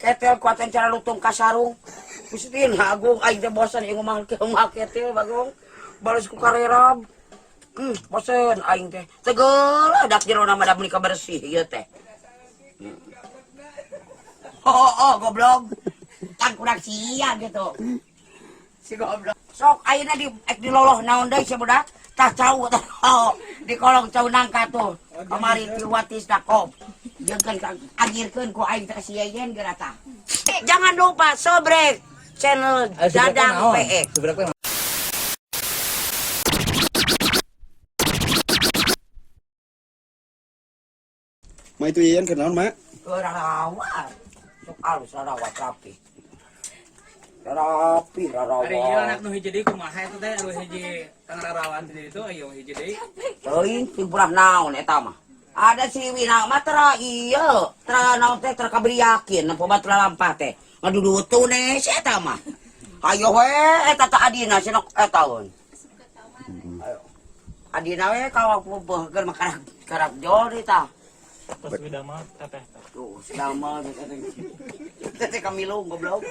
Ketel kuatan cara lutung kasarung. Gusti Agung aing teh bosan ieu mah ketel Bagong. Balas ku karerab. Bosen aing teh. Tegel dak jero mah da meuni kabersih ieu teh. Oh, oh, goblok. Kan kurang sia gitu. Si goblok. Sok ayeuna di ek diloloh naon deui si budak? Tah cau tah. Oh, di kolong cau nangka tuh. Kamari tiwatis dakop. Jeung agirkeun ku aing teh si Yeyen geura tah. Jangan lupa sobrek channel Dadang PX. Ma itu Yeyen keur naon, Ma? Rarawat. Sok alus rarawat rapi. Rapi rarawat. Ari ieu anak nu hiji deui kumaha eta teh anu hiji pangrarawan di ditu ayo hiji deui. Teuing timpulah naon eta mah. Ada si Wina mah tera ieu, tera naon teh tera kabriyakin nempo batur lampah teh. Ngadudutune si eta mah. Ayo we eta teh adina cenah eta eun. Ayo. Adina we ka keur mah karak jol tah. Terus beda mah teteh. Tuh, sedama teteh kamilung goblok.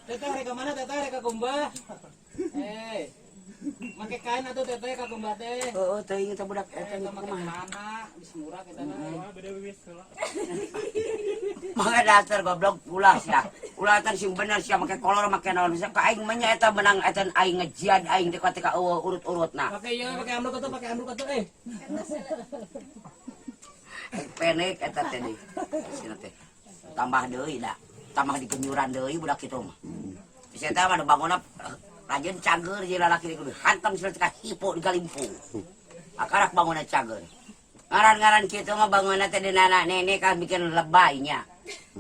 Teteh rek ka mana teteh rek ka kumbah? Eh. Make kain atuh teteh ka kumbah teh. Heeh, teuing teh budak eta Eta make kumaha. celana, geus murah kita mah. Beda wis heula. Mangga dasar goblok ulah sia. Ulah eta sing bener sia make kolor make naon bisa ka aing mah nya eta menang eta aing ngejiad aing teh ka eueuh urut-urutna. Pakai ieu, pakai amruk atuh, pakai amruk atuh eh. Pendek eta teh deui. Sina teh. Tambah deui da. Tambah digenyuran deui budak kitu mah. Bisa eta mah bangunna rajin cager jeung lalaki kudu hantam sila ka hipo di galimpung. Akarak bangunna cager. Ngaran-ngaran kitu mah bangunna teh dina nenek kan bikin lebaynya.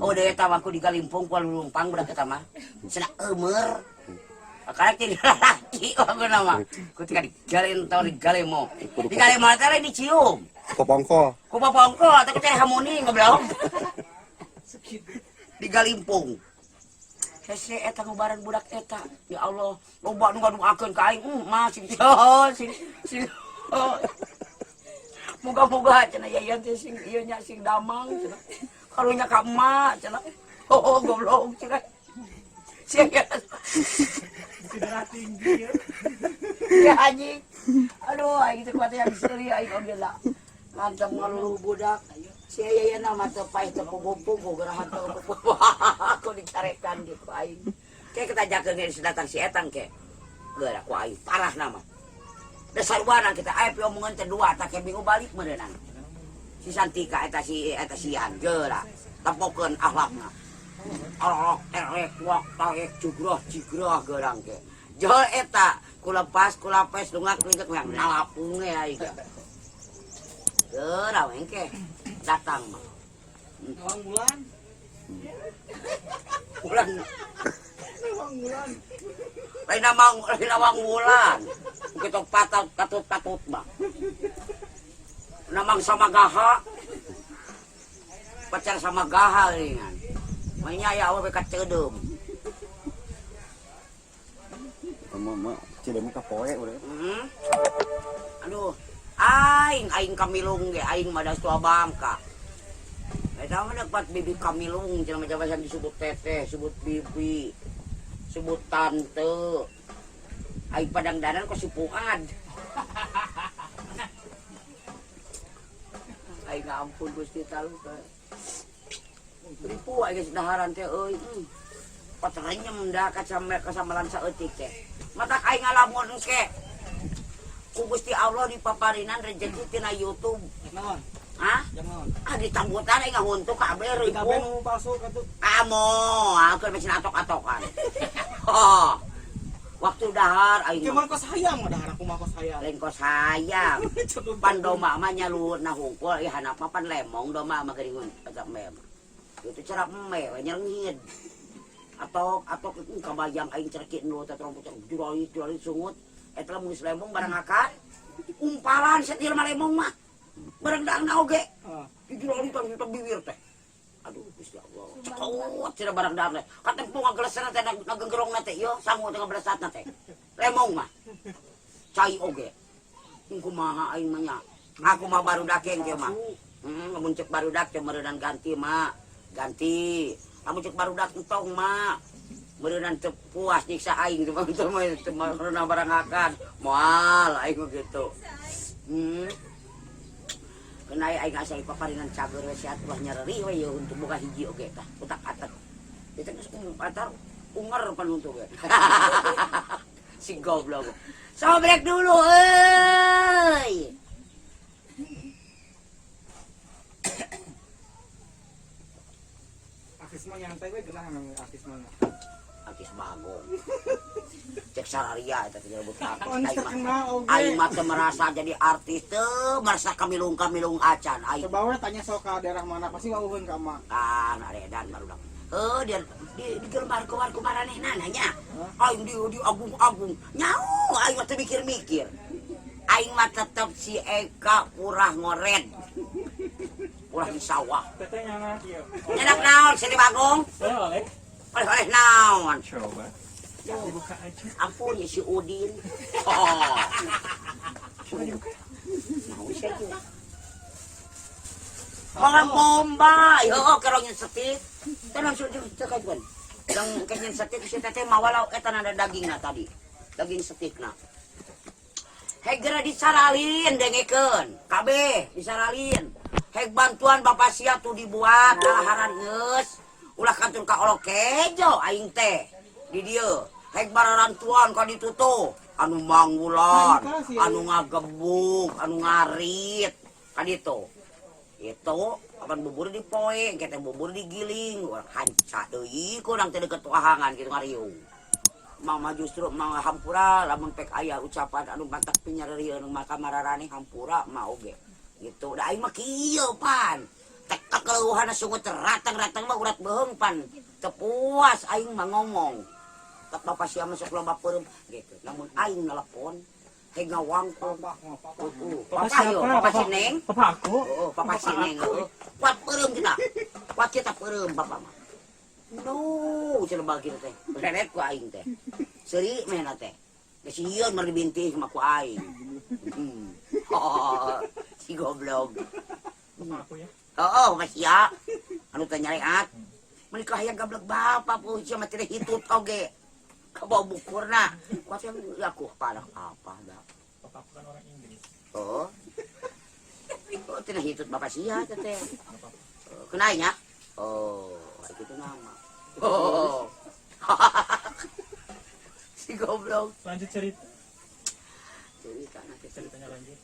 Oh deui eta mah ku di galimpung ku lulumpang budak eta mah. Cenah eumeur. Akarak jadi lalaki bangunna mah. Ku tika digalin tau digalemo. Digalemo teh lain dicium. Popongko. Ku popongko atau ku cari harmoni goblok. Di galimpung. Hese eta ngubaran budak eta. Ya Allah, loba nu ngaduakeun ka aing. Mah sing sing sing. Moga-moga cenah Yayan teh sing ieu nya sing damang cenah. Karunya ka emak cenah. Oh, goblok cenah. Sia ya. Darah tinggi ya. Ya anjing. Aduh, aing teh kuat yang seuri aing oge lah. Mantap ngaluluh budak. Si Yayan mah teu paeh teu puguh-puguh gerahan teu puguh. Aku dicarekan gitu aing. Ke kita jakeun geus datang si etang ke. Geura ku aing parah nama. Dasar wana kita aya pi omongan teh dua tak ke minggu balik meureunang. Si Santika eta si eta sian geura. Tempokeun akhlakna. Arok erek wak taek jugrah jigrah geurang ke. Jol eta kulepas kulapes dungak lingek yang nalapunge aing. Geura we engke datang mah. Nawang bulan. Bulan. Nawang bulan. Lain nawang bulan. Kita patah katut-katut mah. Namang sama gaha. Pacar sama gaha ringan. Mainnya ya awe kaceudem. Mama, cideum ka poe udah. Aduh, aing aing kamilung ge aing mah da tua bangka. Eta mah dapat bibi kamilung cenah mah jabasan disebut teteh, sebut bibi, sebut tante. Aing padangdanan kok si Fuad. Aing ampun Gusti talu. Ripu aing geus daharan teh euy. Patrenyem da kasamalan saeutik teh. Matak aing ngalamun engke. Ku Gusti Allah dipaparinan rezeki tina YouTube. Naon? Hah? Jang naon? Ah ditambutan aing ngahuntu kabeh ripu. Kabeh nu palsu katuh. Amo, aku mesin atok-atokan. Oh. Waktu dahar aing Cuman kos hayam mah dahar aku mah kos hayam. Lain kos hayam. Pan domba mah nyalurna hungkul ieu handap mah pan lemong domba mah geuning eta meh. Itu cara meh we nyerengid. Atok atok kabayang aing cerkin lu teh trompet jurai jurai sungut. Eta lamun geus lemong barang akan umpalan setir mah lemong mah. Barang daangna oge. Jurai teh bibir teh. Aduh Gusti Allah. Cekot cenah barang daang teh. Katempung ngagelesna teh ngagenggerongna teh ieu sangu teh ngablesatna teh. Lemong mah. Cai oge. Kumaha aing mah nya. Aku mah barudak yang mah. Lamun cek barudak teh meureunan ganti mah. Ganti. Lamun cek barudak entong mah. Meureunan teu puas nyiksa aing teu mah teu mah teu meureunna barangakan. Moal aing mah gitu. Kena aing asa ipaparinan cager we sehat ulah nyereri we yeuh untuk buka hiji oge tah utak atak. Itu geus atar unger pan untuk ge. Si goblok. Sobrek dulu euy. Akis mah nyantai we geunah emang akis mah. Akis bagong. Cek sararia eta teh nyebut artis. Aing mah Terkenal oge. aing mah teu merasa jadi artis teu merasa kamilung-kamilung acan aing. Coba we tanya sok ka daerah mana pasti wauheun ka emak. Kan aredan barudak. Heuh dia di digelembar keluar ku maranehna nya. Aing di agung-agung. Nyau aing mah teu mikir-mikir. Aing mah tetep si Eka purah ngored. Purah di sawah. Teteh nyanak ieu. Nyenak naon si Bagong? Oleh. Oleh-oleh naon? Coba. Dibuka aja. Ampun ya si Udin. Oh. Coba dibuka. Mau sih itu. Orang bomba, yo kerongin setik. Tenang sudah cek kan. Yang kenyen setik si teteh mawalau eta ada dagingna tadi. Daging setikna. Hek geura disaralin dengekeun. Kabeh disaralin. Hek bantuan Bapak sia tuh dibuat kalaharan geus. Ulah kantun ka olok kejo aing teh. Di dieu. Hek bararantuan ka ditu tuh. Anu manggulan, anu ngagebuk, anu ngarit ka ditu. Itu apan bubur dipoe, engke teh bubur digiling, urang hanca deui kurang teh deket tuahangan kitu ngariung. Mama justru mama hampura lamun pek aya ucapan anu matak pinyarerieun maka mararane hampura mah oge. Gitu da aing mah kieu pan. Tek kakeleuhan sungut ratang-ratang mah urat beuheung pan. Teu puas aing mah ngomong. Tek bapak sia masuk loba peureum gitu. Namun aing nelepon heg ngawangkong. Papa, Heeh. Papa yo, papa si Neng. Papa aku. Oh, papa si Neng. Heeh. Kuat peureum kita. Kuat kita peureum papa mah. No, cenah bagi teh. Reret ku aing teh. Seuri mehna teh. Geus sieun mah dibintih mah ku aing. Oh, si goblok. Papa aku ya. Oh, masih ya. Anu teh nyareat. Menikah yang gablek bapak pu sia mah teh hitut oge. Kabawa bukurna. Kuat yang aku parah apa dah. Papa aku kan orang Inggris. Oh. Oh, tina hitut bapak sia teh teh. Apa? Oh, kenai nya? Oh, kayak gitu nama. Oh. Si goblok. Lanjut cerita. Cerita nanti Ceritanya lanjut.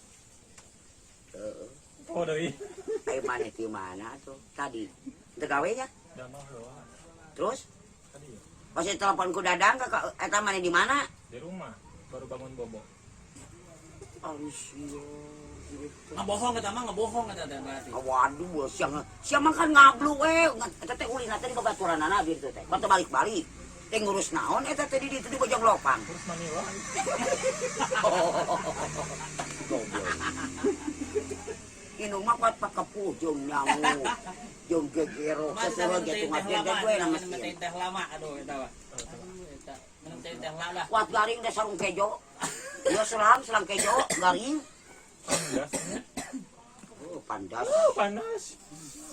Heeh. Oh, doi. Ayo mana di mana tuh tadi? Teu gawe nya? Damau doang. Terus Tadi ya. pas telepon ku Dadang kakak eta mana di mana? Di rumah baru bangun bobo. Aduh, Ngebohong eta mah ngebohong eta teh berarti. Waduh, siang siang mah kan ngablu we. Eta teh ulina teh di babaturanana gitu teh. Batu balik-balik. Teh ngurus naon eta teh di ditu di Bojong Lopang. Terus Manila. Goblok. Inung mah kuat pakepuh jeung nyangu. Jeung gegero sesuatu gitu ngabdi gue na mesin. Teh lama aduh eta mah. Aduh eta. Minum teh teh lama lah. Kuat garing deh sarung kejo. Ya selang selang kejo garing. Panas. Oh, pandas. Oh, panas.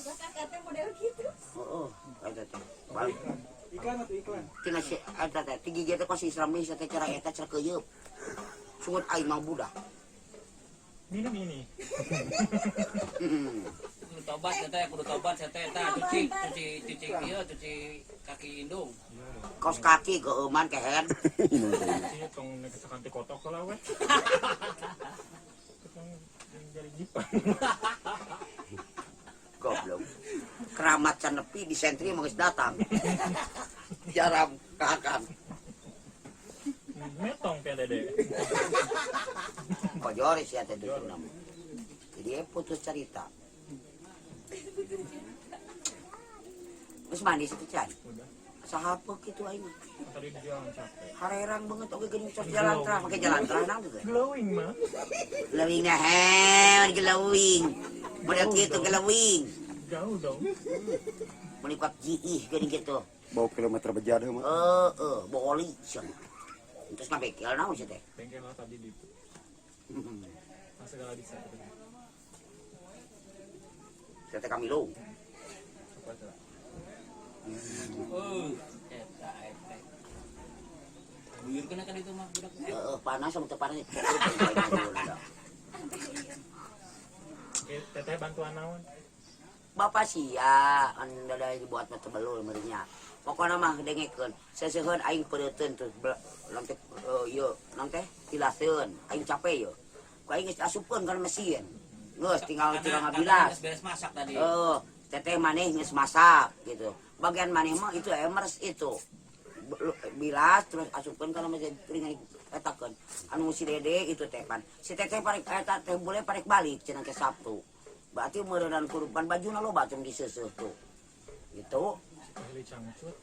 Kakaknya model gitu. Heeh, eta teh. Balik. Iklan atau iklan? Tina si eta teh tinggi ge teh kos Islam bisa teh cara eta cara keuyeub. Sungut aing mah budak. Minum ini. Kudu tobat eta kudu tobat eta eta cuci cuci cuci ieu cuci kaki indung. Kos kaki geueuman kehen. Sini tong ngekesakan teh kotok lah we. Tong jari jipan. Goblok. Keramat canepi di sentri mah geus datang. Jaram kakak. Metong pian dede. Kojori sih teh ditu nama. Jadi putus cerita. Geus mandi situ can. Udah. Saha kitu aing mah. Tadi di jalan capek. Harerang banget oge geuning tos jalan terah, make jalan terah naon teh. Glowing mah. Glowing na he, glowing. Model kitu glowing. Jauh dong. Mun kuat jiih geuning kitu. Bawa kilometer bejad mah. Heeh, boli sia. Terus mah bengkel naon sia teh. Bengkel lah tadi di. Nah, segala bisa gitu. Teteh Kamilung. Eta eta. Buyur kena kan itu mah budak. Heeh, panas sama teu panas. Teteh bantuan naon? Bapak sia kan da dibuat mah teu belul meureun nya. Pokona mah dengekeun, seseuheun aing peureuteuun tuh naon teh ieu naon teh tilaseun, aing capek ye. Ku aing geus asupkeun kana mesin. Geus tinggal tinggal ngabilas. Beres masak tadi. Oh, teteh maneh geus masak gitu. Bagian maneh mah itu emers itu. Bilas terus asupkeun kana mesin ringan etakeun. Anu si Dede itu teh pan. Si teteh parek eta teh boleh parek balik cenah ke Sabtu. Berarti meureunan kurupan bajuna loba cum diseuseuh tuh. Gitu. Ahli cangcut.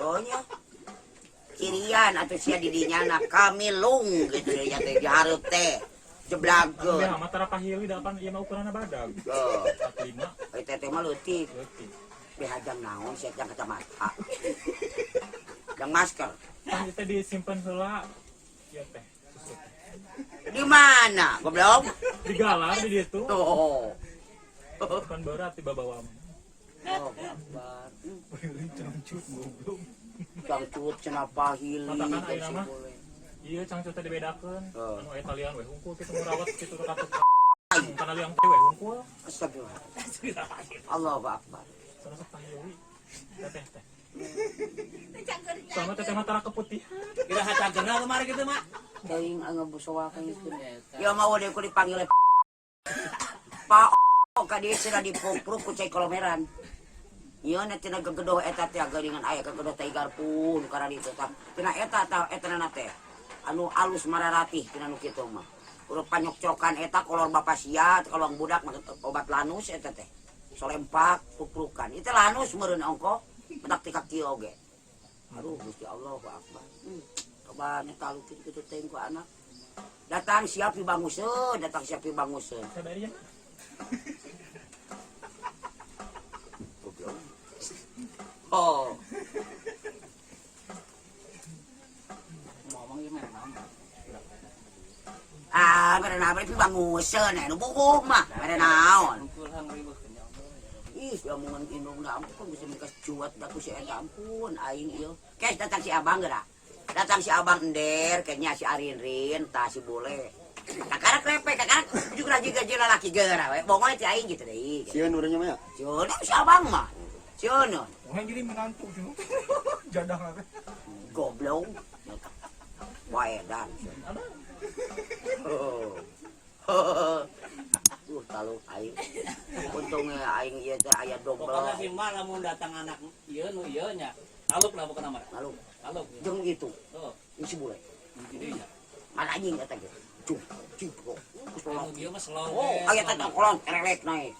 Oh nya. Cirian atuh sia di dinya na kamilung gitu ya teh dihareup teh. Jeblageun. Ya, mah tara pahili da pan ieu mah ukuranna badag. Oh, 45 eta teh mah leutik. leutik. Dihajang naon sia jang kacamata. Jang masker. Pan ieu teh disimpen heula. Ieu teh susu. Di mana? Goblok. Digalar di ditu. Oh. Bukan berat tiba bawa mah. Oh, Akbar. Pahili cangcut goblok. Cangcut cenah pahili. Katakan ayeuna mah. Iya cangcut teh dibedakeun. Oh. Anu aya talian we hungkul kitu ngurawat kitu ka tukang. Kana liang teh we hungkul. Astagfirullah. Allahu Akbar. Sana sok pahili. Teteh teh. Sama teteh mah tara keputihan. Kira hacageuna kemarin gitu mak. Teuing anggap busowakan itu. Eta. Ya mau deh ku dipanggil Pak ka dieu cenah dipupruk ku cai kolomeran. Ieu na cenah gegedoh eta teh geuningan aya gegedoh teh garpun karena ditu tah. Cenah eta tah eta na teh. Anu alus mararatih cenah nu kitu mah. Udah panyokcokan eta kolor bapak sia, kalau budak mah obat lanus eta teh. Solempak puprukan. Itu lanus meureun ongko, pedak ti kaki oge. Aduh Gusti Allahu Akbar. Coba nya talu kitu teh ku anak. Datang siap dibanguseun, datang siap dibanguseun. Sabar ya. Goblok. Oh, Ngomong ieu merek naon. Ah, mere naon dibanguseun nu bukuh mah, mere naon. Hungkul hang ribeuh ya Allah. Ih, ya omongan indung dah ampun bisa bekas cuat dah ku si eta ampun aing ieu. Kes datang si abang geura. Datang si abang ender, kayaknya si Arin-rin, tah si bule. Kakarak repek, kakarak juga juga jeung lalaki geura we. Bongoy ti aing gitu deui. Sieun urangnya mah ya. Sieun si abang mah. Sieun. Orang jadi menantu cuma. Jadah lah. Goblok. Waedan. Oh. Taluk aing. Untungnya aing ieu teh aya dobel. Pokoknya sih mah lamun datang anak ieu nu ieu nya. Taluk lah pokokna mah. Lalu Taluk. jeung itu, Tuh, si bule. jadi nya. Mana anjing eta ge. Cuk, cuk. Anu ieu mah slow. Oh, aya teh kolon kerelek naik.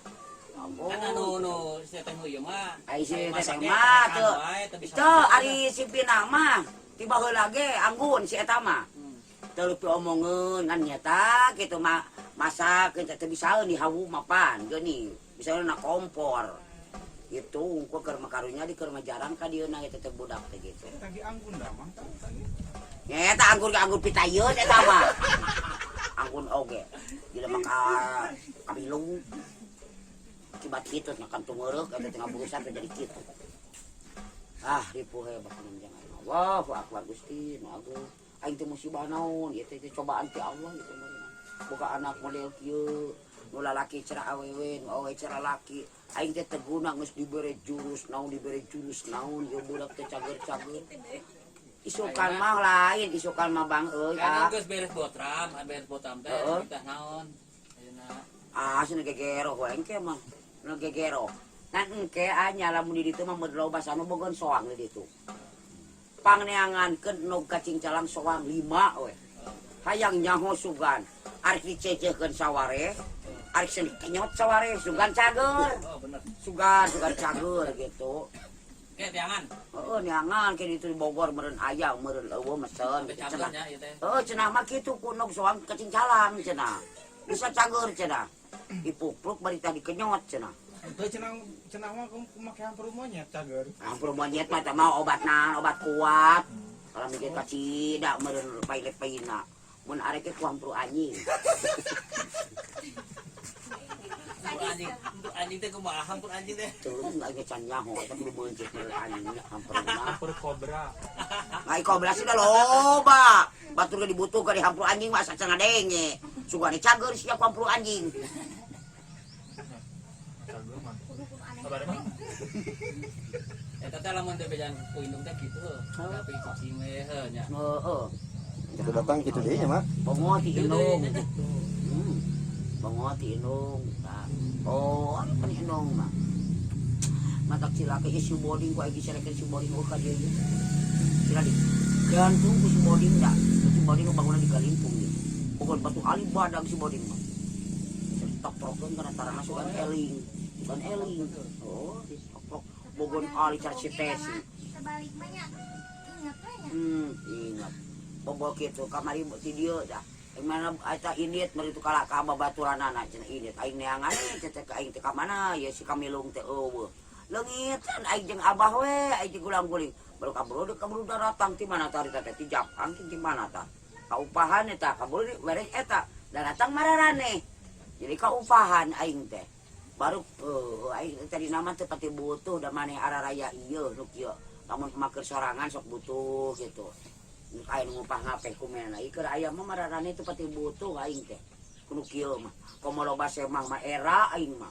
Kan anu nu si teh nu ieu mah. Ai si teteh Masaknya mah kerekan teu. wae, teu bisa Teu masak. ari si Pinang mah tiba heula ge anggun si eta mah. Teu leupi omongeun ngan nyata kitu mah masak teh teu bisaeun dihawu mapan geuning. Bisaeun na kompor. Gitu unggul keur mah karunya di keur mah jarang ka dieu na eta teh budak teh gitu. Lagi anggun dah mah. Nya eta anggur ge anggur pitayeun eta mah. Anggun oge. Jelema ka kabilung. Kibat kitu na kantung eureuk eta teh ngaburusan teh jadi kitu. Ah, ripuh hebat jangan. Allahu akbar Gusti, nu agung. Aing teh musibah naon, ieu teh cobaan ti Allah gitu meureun. Boga anak model kieu, nu lalaki cara awewe, nu awewe cara laki. Aing teh teu guna geus dibere jurus naon, dibere jurus naon, ieu budak teh cager-cager. Isukan mah lain, isukan mah bang euy. Kan geus beres botram, beres botram teh Heeh. kita naon. Ayeuna Ah, cenah gegero we engke mah. Nu gegero. Ngan engke anya lamun di ditu mah mun loba sanu bogoan soang di ditu. Pangneangankeun nog kacing calang soang 5 we. Hayang nyaho sugan, arek dicecehkeun saware, arek seun kenyot saware, sugan cager. Oh, bener. Sugan, sugan cager gitu. Kayak tiangan. Heeh, neangan ke ditu di Bogor meureun aya, meureun eueuh mesen Sampai gitu cenah. cagernya ieu teh. Heeh, cenah mah kitu ku nog soang kacing calang cenah. Bisa cager cenah. Dipupluk bari tadi kenyot cenah. Itu cenah cenah mah make hampir monyet cager. Hampir monyet mah teh mah obat naon, obat kuat. Kalau mikir kacida meureun paile-paina. Mun arek ge ku hampur anjing. Anjing Anjing, anjing teh kumaha hampur anjing teh. Turun lagi can nyaho eta kudu meuncit anjing hampir mah. Hampur kobra. Ai kobra sih loba. Batur ge dibutuhkeun di hampur anjing mah asa can ngadenge. Sugane cager sia ku hampur anjing. Cager mah. Kudu kudu aneh. Kabar emang? Eta teh lamun teh bejan ku indung teh kitu heuh. Tapi cicing we heuh nya. Heeh. Kita datang gitu deh ya, Mak. Bongo ti Kitu indung. deui, teh. Hmm. Bongo ti indung. Tah. Oh, ano pan indung mah. Matak cilaka ieu si boding ku aing diserekeun si boding eueuh ka dieu ieu. Sila di gantung ku si boding da. Si boding mah bangunan di Galimpung ieu. Pokon batu ali badag si boding mah. Toprokeun kana tarana sugan eling. Sugan eling. Oh, ditoprok bogon ali car si tesi. Sebalik mah nya. Ingat we nya. Ingat. Bobo kitu kamari ti dieu dah. Yang mana eta indit mari tu kalah ka babaturanana cenah indit aing neangan we teh ka aing teh ka mana ya si kamilung teh eueuh. Leungitan aing jeung abah we aing jeung gulang-guling. Baru kaburu kaburu daratang ti mana tadi teh ti Japang ti mana tah. Kaupahan eta kaburu beres eta daratang mararaneh. Jadi kaupahan aing teh. Baru aing tadi nama teh pati butuh da maneh araraya ieu nu kieu. Lamun maker sorangan sok butuh gitu. Aing ngupah ngapeh ku mena. Ieu keur aya mah mararaneh teh pati butuh aing teh. Kudu kieu mah. Komo loba semah mah era aing mah.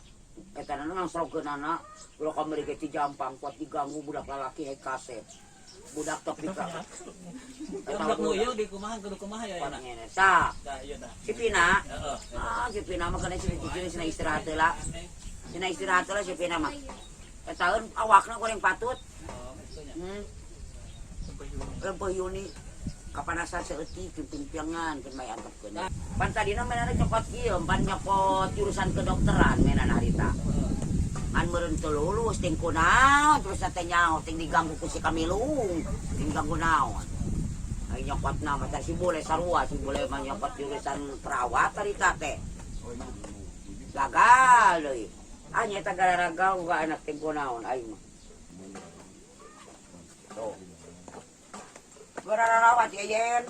Eta na ngangsrokeunana ulah kamari ge ti Jampang kuat diganggu budak lalaki hek kasep. Budak tepi ka. Ya budak nu ieu di kumaha kudu kumaha ya enak. Sa, Tah ieu tah. si Pina. Heeh. Ah, si Pina mah kana si cicing sina istirahat heula. Sina istirahat heula si Pina mah. Eta awakna goreng patut. Oh, kitu nya. Lempeuh Yuni kapanasan seutik pimpimpiangan keun bae antepkeun. Pan tadina menana cokot ieu, pan nyokot jurusan kedokteran menana harita. An meureun teu lulus ting kunaon terus teh nyaho ting diganggu ku si Kamilung, ting diganggu naon. Ai nyokotna mah teh si bule sarua, si bule mah nyokot jurusan perawat harita teh. Gagal deui. Ah nya eta gara-gara uga anak ting kunaon aing mah. Tuh. Rawat ya yen.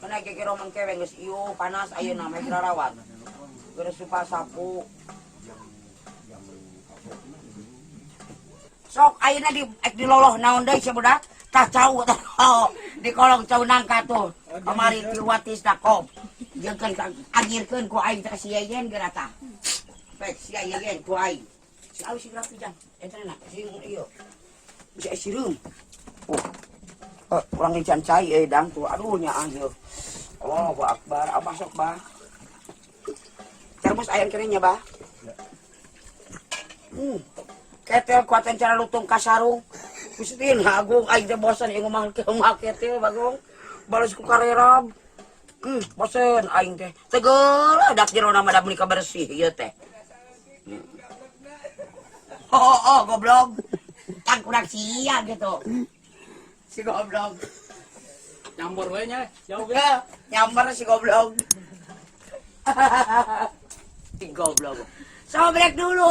Kena kira romang keweng geus ieu panas ayeuna mah rawat. Geus supa sapu. Sok ayeuna di ek diloloh naon deui sia budak? Tah cau tah. Di kolong cau nangka tuh. Kamari tiwatis da kop. Jeung agirkeun ku aing teh si Yeyen geura tah. Pek si Yeyen ku aing. Si awi si rapi jang. Eta na si ieu. Si sireum. Oh. Kurang can cai dang tuh. Aduh nya ah ieu. Allahu akbar. Abah sok bah. Termus ayam kerennya bah. Ketel kuatan cara lutung kasarung. Gusti agung aing teh bosan ieu ngomah ke omah ketel bagong. Balas ku karerab. Bosan aing teh. Tegel dak jero nama da meuni kabersih ieu teh. Oh, oh, goblok. Kan kurang sia gitu. Si goblok. Nyambor we nya. Jauh we. Nyamber si goblok. Si goblok. Sobrek dulu.